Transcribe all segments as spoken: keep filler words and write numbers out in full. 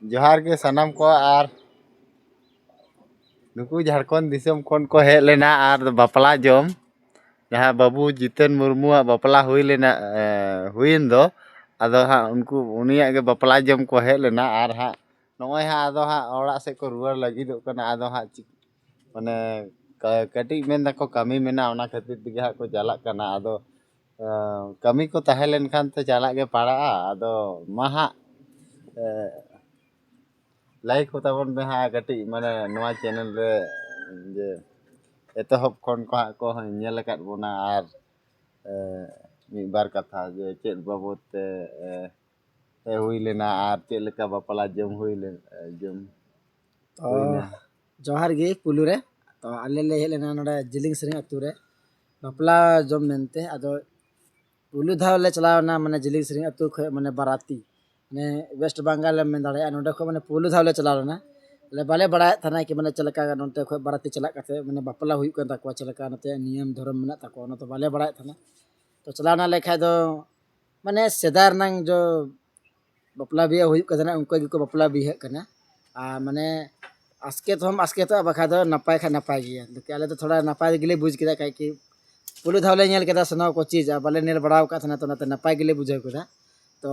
ᱡᱚᱦᱟᱨ ᱜᱮ ᱥᱟᱱᱟᱢ ᱠᱚ᱾ ᱟᱨ ᱱᱩᱠᱩ ᱡᱷᱟᱲᱠᱷᱚᱸᱰ ᱫᱤᱥᱚᱢ ᱠᱷᱚᱱ ᱠᱚ ᱦᱮᱡ ᱞᱮᱱᱟ ᱟᱨ ᱵᱟᱯᱞᱟ ᱡᱚᱢ, ᱡᱟᱦᱟᱸ ᱵᱟᱹᱵᱩ ᱡᱤᱛᱮᱱ ᱢᱩᱨᱢᱩᱣᱟᱜ ᱵᱟᱯᱞᱟ ᱦᱩᱭ ᱞᱮᱱᱟ, ᱮ, ᱦᱩᱭᱮᱱ ᱫᱚ, ᱟᱫᱚ ᱦᱟᱸᱜ ᱩᱱᱠᱩ, ᱩᱱᱤᱭᱟᱜ ᱜᱮ ᱵᱟᱯᱞᱟ ᱡᱚᱢ ᱠᱚ ᱦᱮᱡ ᱞᱮᱱᱟ᱾ ᱟᱨ ᱦᱟᱸᱜ ᱱᱚᱜᱼᱚᱭ ᱦᱟᱸᱜ ᱟᱫᱚ ᱦᱟᱸᱜ ᱚᱲᱟᱜ ᱥᱮᱫ ᱠᱚ ᱨᱩᱣᱟᱹᱲ ᱞᱟᱹᱜᱤᱫᱚᱜ ᱠᱟᱱᱟ᱾ ᱟᱫᱚ ᱦᱟᱸᱜ ᱪᱤ-, ᱢᱟᱱᱮ ᱠᱟ-, ᱠᱟᱹᱴᱤᱡ ᱢᱮᱱ ᱫᱟᱠᱚ ᱠᱟᱹᱢᱤ ᱢᱮᱱᱟᱜᱼᱟ, ᱚᱱᱟ ᱠᱷᱟᱹᱛᱤᱨ ᱛᱮᱜᱮ ᱦᱟᱸᱜ ᱠᱚ ᱪᱟᱞᱟᱜ ᱠᱟᱱᱟ᱾ ᱟᱫᱚ ᱮ, ᱠᱟᱹᱢᱤ ᱠᱚ ᱛᱟᱦᱮᱸ ᱞᱮᱱᱠᱷᱟᱱ ᱛᱚ ᱪᱟᱞᱟᱜ ᱜᱮ ᱯᱟᱲᱟᱜᱼᱟ᱾ ᱟᱫᱚ ᱢᱟ ᱦᱟᱸᱜ, ᱮ, ᱞᱟᱭᱤᱠ ᱠᱚ ᱛᱟᱵᱚᱱ ᱯᱮ ᱦᱟᱸᱜ ᱠᱟᱹᱴᱤᱡ, ᱢᱟᱱᱮ ᱱᱚᱣᱟ ᱪᱮᱱᱮᱞ ᱨᱮ ᱡᱮ ᱮᱛᱚᱦᱚᱵ ᱠᱷᱚᱱ ᱠᱚ ᱦᱟᱸᱜ ᱠᱚ ᱧᱮᱞ ᱟᱠᱟᱫ ᱵᱚᱱᱟ᱾ ᱟᱨ, ᱮ, ᱢᱤᱫ ᱵᱟᱨ ᱠᱟᱛᱷᱟ ᱡᱮ ᱪᱮᱫ ᱵᱟᱵᱚᱫ ᱛᱮ, ᱮ, ᱦᱮᱡ ᱦᱩᱭ ᱞᱮᱱᱟ ᱟᱨ ᱪᱮᱫ ᱞᱮᱠᱟ ᱵᱟᱯᱞᱟ ᱡᱚᱢ ᱦᱩᱭ ᱞᱮᱱ, ᱮ, ᱡᱚᱢ ᱛᱚ ᱦᱩᱭᱱᱟ᱾ ᱡᱚᱦᱟᱨ ᱜᱮ ᱯᱩᱭᱞᱩ ᱨᱮ᱾ ᱛᱚ ᱟᱞᱮ ᱞᱮ ᱦᱮᱡ ᱞᱮᱱᱟ ᱱᱚᱰᱮ ᱡᱤᱞᱤᱧ ᱥᱮᱨᱮᱧ ᱟᱹᱛᱩ ᱨᱮ ᱵᱟᱯᱞᱟ ᱡᱚᱢ ᱢᱮᱱᱛᱮ᱾ ᱟᱫᱚ ᱯᱩᱭᱞᱩ ᱫᱷᱟᱣ ᱞᱮ ᱪᱟᱞᱟᱣ ᱮᱱᱟ, ᱢᱟᱱᱮ ᱡᱤᱞᱤᱧ ᱥᱮᱨᱮᱧ ᱟᱹᱛᱩ ᱠᱷᱚᱱ, ᱢᱟᱱᱮ ᱵᱟᱨᱟᱛᱤ, ᱢᱟᱱᱮ ᱳᱭᱮᱥᱴ ᱵᱟᱝᱜᱟᱞ ᱮᱢ ᱢᱮᱱ ᱫᱟᱲᱮᱭᱟᱜᱼᱟ᱾ ᱱᱚᱸᱰᱮ ᱠᱷᱚᱱ ᱢᱟᱱᱮ ᱯᱩᱭᱞᱩ ᱫᱷᱟᱣ ᱞᱮ ᱪᱟᱞᱟᱣ ᱞᱮᱱᱟ᱾ ᱟᱞᱮ ᱵᱟᱞᱮ ᱵᱟᱲᱟᱭᱮᱫ ᱛᱟᱦᱮᱱᱟ ᱠᱤ ᱢᱟᱱᱮ ᱪᱮᱫ ᱞᱮᱠᱟ ᱱᱚᱛᱮ ᱠᱷᱚᱱ ᱵᱟᱨᱟᱛᱤ ᱪᱟᱞᱟᱜ ᱠᱟᱛᱮ ᱢᱟᱱᱮ ᱵᱟᱯᱞᱟ ᱦᱩᱭᱩᱜ ᱠᱟᱱ ᱛᱟᱠᱚᱣᱟ, ᱪᱮᱫ ᱞᱮᱠᱟ ᱱᱚᱛᱮ ᱱᱤᱭᱚᱢ ᱫᱷᱚᱨᱚᱢ ᱢᱮᱱᱟᱜ ᱛᱟᱠᱚᱣᱟ, ᱚᱱᱟ ᱫᱚ ᱵᱟᱞᱮ ᱵᱟᱲᱟᱭᱮᱫ ᱛᱟᱦᱮᱱᱟ᱾ ᱛᱚ ᱪᱟᱞᱟᱣ ᱮᱱᱟ ᱞᱮᱠᱷᱟᱡ ᱫᱚ ᱢᱟᱱᱮ ᱥᱮᱫᱟᱭ ᱨᱮᱱᱟᱝ ᱡᱚ ᱵᱟᱯᱞᱟ ᱵᱤᱦᱟᱹ ᱦᱩᱭᱩᱜ ᱠᱟᱱ ᱛᱟᱦᱮᱱᱟ, ᱚᱱᱠᱟ ᱜᱮᱠᱚ ᱵᱟᱯᱞᱟ ᱵᱤᱦᱟᱹᱜ ᱠᱟᱱᱟ᱾ ᱟᱨ ᱢᱟᱱᱮ ᱟᱥᱠᱮᱛ ᱦᱚᱸᱢ ᱟᱥᱠᱮᱛᱚᱜᱼᱟ, ᱵᱟᱠᱷᱟᱡ ᱫᱚ ᱱᱟᱯᱟᱭ ᱠᱷᱟᱡ ᱱᱟᱯᱟᱭ ᱜᱮᱭᱟ᱾ ᱞᱮᱠᱤᱱ ᱟᱞᱮ ᱫᱚ ᱛᱷᱚᱲᱟ ᱱᱟᱯᱟᱭ ᱜᱮᱞᱮ ᱵᱩᱡᱽ ᱠᱮᱫᱟ, ᱠᱟᱭ ᱠᱤ ᱯᱩᱭᱞᱩ ᱫᱷᱟᱣ ᱞᱮ ᱧᱮᱞ ᱠᱮᱫᱟ ᱥᱟᱱᱟᱢ ᱠᱚ ᱪᱤᱡᱽ, ᱟᱨ ᱵᱟᱞᱮ ᱧᱮᱞ ᱵᱟᱲᱟᱣ ᱟᱠᱟᱫ ᱛᱟᱦᱮᱱᱟ, ᱛᱚ ᱚᱱᱟᱛᱮ ᱱᱟᱯᱟᱭ ᱜᱮᱞᱮ ᱵᱩᱡᱷᱟᱹᱣ ᱠᱮᱫᱟ᱾ ᱛᱚ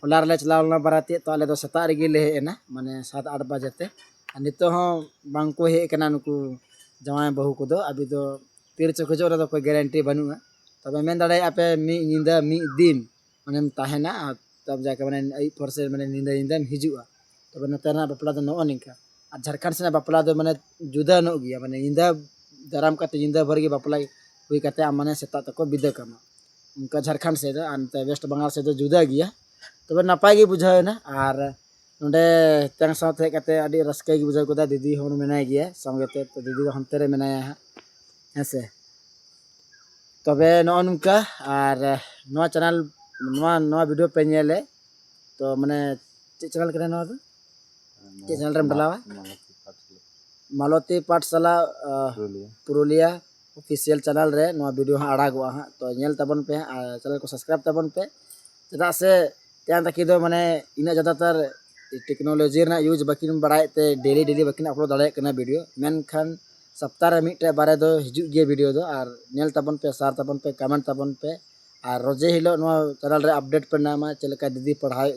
ᱦᱚᱞᱟ ᱨᱮᱞᱮ ᱪᱟᱞᱟᱣ ᱞᱮᱱᱟ ᱵᱟᱨᱟᱛᱤ, ᱛᱚ ᱟᱞᱮ ᱫᱚ ᱥᱮᱛᱟᱜ ᱨᱮᱜᱮ ᱞᱮ ᱦᱮᱡ ᱮᱱᱟ, ᱢᱟᱱᱮ ᱥᱟᱛ ᱟᱴ ᱵᱟᱡᱮ ᱛᱮ᱾ ᱟᱨ ᱱᱤᱛᱚᱜ ᱦᱚᱸ ᱵᱟᱝ ᱠᱚ ᱦᱮᱡ ᱟᱠᱟᱱᱟ ᱱᱩᱠᱩ ᱡᱟᱶᱟᱭ ᱵᱟᱹᱦᱩ ᱠᱚᱫᱚ᱾ ᱟᱵᱤ ᱫᱚ ᱛᱤ ᱨᱮᱪᱚ ᱠᱚ ᱦᱤᱡᱩᱜ, ᱚᱱᱟ ᱫᱚ ᱠᱳᱭ ᱜᱮᱨᱮᱱᱴᱤ ᱵᱟᱹᱱᱩᱜᱼᱟ᱾ ᱛᱚᱵᱮ ᱢᱮᱱ ᱫᱟᱲᱮᱭᱟᱜᱼᱟ ᱯᱮ ᱢᱤᱫ ᱧᱤᱫᱟᱹ ᱢᱤᱫ ᱫᱤᱱ ᱢᱟᱱᱮᱢ ᱛᱟᱦᱮᱱᱟ, ᱟᱨ ᱛᱚᱵ ᱡᱟᱠᱮ ᱢᱟᱱᱮ ᱟᱹᱭᱩᱵ ᱯᱚᱨ ᱥᱮ ᱢᱟᱱᱮ ᱧᱤᱫᱟᱹ ᱧᱤᱫᱟᱹᱢ ᱦᱤᱡᱩᱜᱼᱟ᱾ ᱛᱚᱵᱮ ᱱᱚᱛᱮ ᱨᱮᱱᱟᱜ ᱵᱟᱯᱞᱟ ᱫᱚ ᱱᱚᱜᱼᱚ ᱱᱤᱝᱠᱟ᱾ ᱟᱨ ᱡᱷᱟᱲᱠᱷᱚᱸᱰ ᱥᱮᱱᱟᱜ ᱵᱟᱯᱞᱟ ᱫᱚ ᱢᱟᱱᱮ ᱡᱩᱫᱟᱹ ᱧᱚᱜ ᱜᱮᱭᱟ, ᱢᱟᱱᱮ ᱧᱤᱫᱟᱹ ᱫᱟᱨᱟᱢ ᱠᱟᱛᱮ ᱧᱤᱫᱟᱹ ᱵᱷᱳᱨ ᱜᱮ ᱵᱟᱯᱞᱟ ᱦᱩᱭ ᱠᱟᱛᱮ ᱟᱢ ᱢᱟᱱᱮ ᱥᱮᱛᱟᱜ ᱛᱮᱠᱚ ᱵᱤᱫᱟᱹ ᱠᱟᱢᱟ᱾ ᱚᱱᱠᱟ ᱡᱷᱟᱲᱠᱷᱚᱸᱰ ᱥᱮᱫ ᱫᱚ, ᱟᱨ ᱱᱚᱛᱮ ᱳᱭᱮᱥᱴ ᱵᱟᱝᱜᱟᱞ ᱥᱮᱫ ᱫᱚ ᱡᱩᱫᱟᱹ ᱜᱮᱭᱟ᱾ ᱛᱚᱵᱮ ᱱᱟᱯᱟᱭ ᱜᱮ ᱵᱩᱡᱷᱟᱹᱣ ᱮᱱᱟ᱾ ᱟᱨ ᱱᱚᱰᱮ ᱛᱮᱝ ᱥᱟᱶᱛᱮ ᱦᱮᱡ ᱠᱟᱛᱮ ᱟᱹᱰᱤ ᱨᱟᱹᱥᱠᱟᱹ ᱜᱮ ᱵᱩᱡᱷᱟᱹᱣ ᱠᱮᱫᱟ᱾ ᱫᱤᱫᱤ ᱦᱚᱸ ᱢᱮᱱᱟᱭ ᱜᱮᱭᱟ ᱥᱚᱸᱜᱮ ᱛᱮ, ᱛᱚ ᱫᱤᱫᱤ ᱫᱚ ᱦᱟᱱᱛᱮ ᱨᱮ ᱢᱮᱱᱟᱭᱟ ᱦᱟᱸᱜ, ᱦᱮᱸ ᱥᱮ᱾ ᱛᱚᱵᱮ ᱱᱚᱜᱼᱚ ᱱᱚᱝᱠᱟ᱾ ᱟᱨ ᱱᱚᱣᱟ ᱪᱮᱱᱮᱞ, ᱱᱚᱣᱟ, ᱱᱚᱣᱟ ᱵᱷᱤᱰᱤᱭᱳ ᱯᱮ ᱧᱮᱞᱮ, ᱛᱚ ᱢᱟᱱᱮ ᱪᱮᱫ ᱪᱮᱱᱮᱞ ᱠᱟᱱᱟ ᱱᱚᱣᱟ ᱫᱚ? ᱪᱮᱫ ᱪᱮᱱᱮᱞ ᱨᱮᱢ ᱰᱟᱞᱟᱣᱟ? ᱢᱟᱞᱚᱛᱤ ᱯᱟᱴᱥᱟᱞᱟ᱾ ᱢᱟᱞᱚᱛᱤ ᱯᱟᱴᱥᱟᱞᱟ, ᱟᱦ, ᱯᱩᱨᱩᱞᱤᱭᱟ᱾ ᱯᱩᱨᱩᱞᱤᱭᱟ ᱚᱯᱷᱤᱥᱤᱭᱟᱞ ᱪᱮᱱᱮᱞ ᱨᱮ ᱱᱚᱣᱟ ᱵᱷᱤᱰᱤᱭᱳ ᱦᱟᱸᱜ ᱟᱲᱟᱜᱚᱜᱼᱟ ᱦᱟᱸᱜ᱾ ᱛᱚ ᱧᱮᱞ ᱛᱟᱵᱚᱱ ᱯᱮ ᱦᱟᱸᱜ, ᱟᱨ ᱪᱮᱱᱮᱞ ᱠᱚ ᱥᱟᱵᱥᱠᱨᱟᱭᱤᱵᱽ ᱛᱟᱵᱚᱱ ᱯᱮ, ᱪᱮᱫᱟᱜ ᱥᱮ ᱛᱮᱦᱮᱧ ᱛᱟᱹᱠᱤ ᱫᱚ ᱢᱟᱱᱮ ᱤᱱᱟᱹᱜ ᱡᱟᱫᱟ ᱛᱟᱨ ᱴᱮᱠᱱᱳᱞᱚᱡᱤ ᱨᱮᱱᱟᱜ ᱤᱭᱩᱡᱽ ᱵᱟᱹᱠᱤᱱ ᱵᱟᱲᱟᱭᱮᱫ ᱛᱮ ᱰᱮᱞᱤ ᱰᱮᱞᱤ ᱵᱟᱹᱠᱤᱱ ᱟᱯᱞᱳᱰ ᱫᱟᱲᱮᱭᱟᱜ ᱠᱟᱱᱟ ᱵᱷᱤᱰᱤᱭᱳ, ᱢᱮᱱᱠᱷᱟᱱ ᱥᱚᱯᱛᱟ ᱨᱮ ᱢᱤᱫᱴᱮᱡ ᱵᱟᱨᱭᱟ ᱫᱚ ᱦᱤᱡᱩᱜ ᱜᱮᱭᱟ ᱵᱷᱤᱰᱤᱭᱳ ᱫᱚ᱾ ᱟᱨ ᱧᱮᱞ ᱛᱟᱵᱚᱱ ᱯᱮ, ᱥᱮᱭᱟᱨ ᱛᱟᱵᱚᱱ ᱯᱮ, ᱠᱚᱢᱮᱱᱴ ᱛᱟᱵᱚᱱ ᱯᱮ᱾ ᱟᱨ ᱨᱚᱡᱮ ᱦᱤᱞᱳᱜ ᱱᱚᱣᱟ ᱪᱮᱱᱮᱞ ᱨᱮ ᱟᱯᱰᱮᱴ ᱯᱮ ᱧᱟᱢᱟ, ᱪᱮᱫ ᱞᱮᱠᱟ ᱫᱤᱫᱤ ᱯᱟᱲᱦᱟᱣᱮᱫ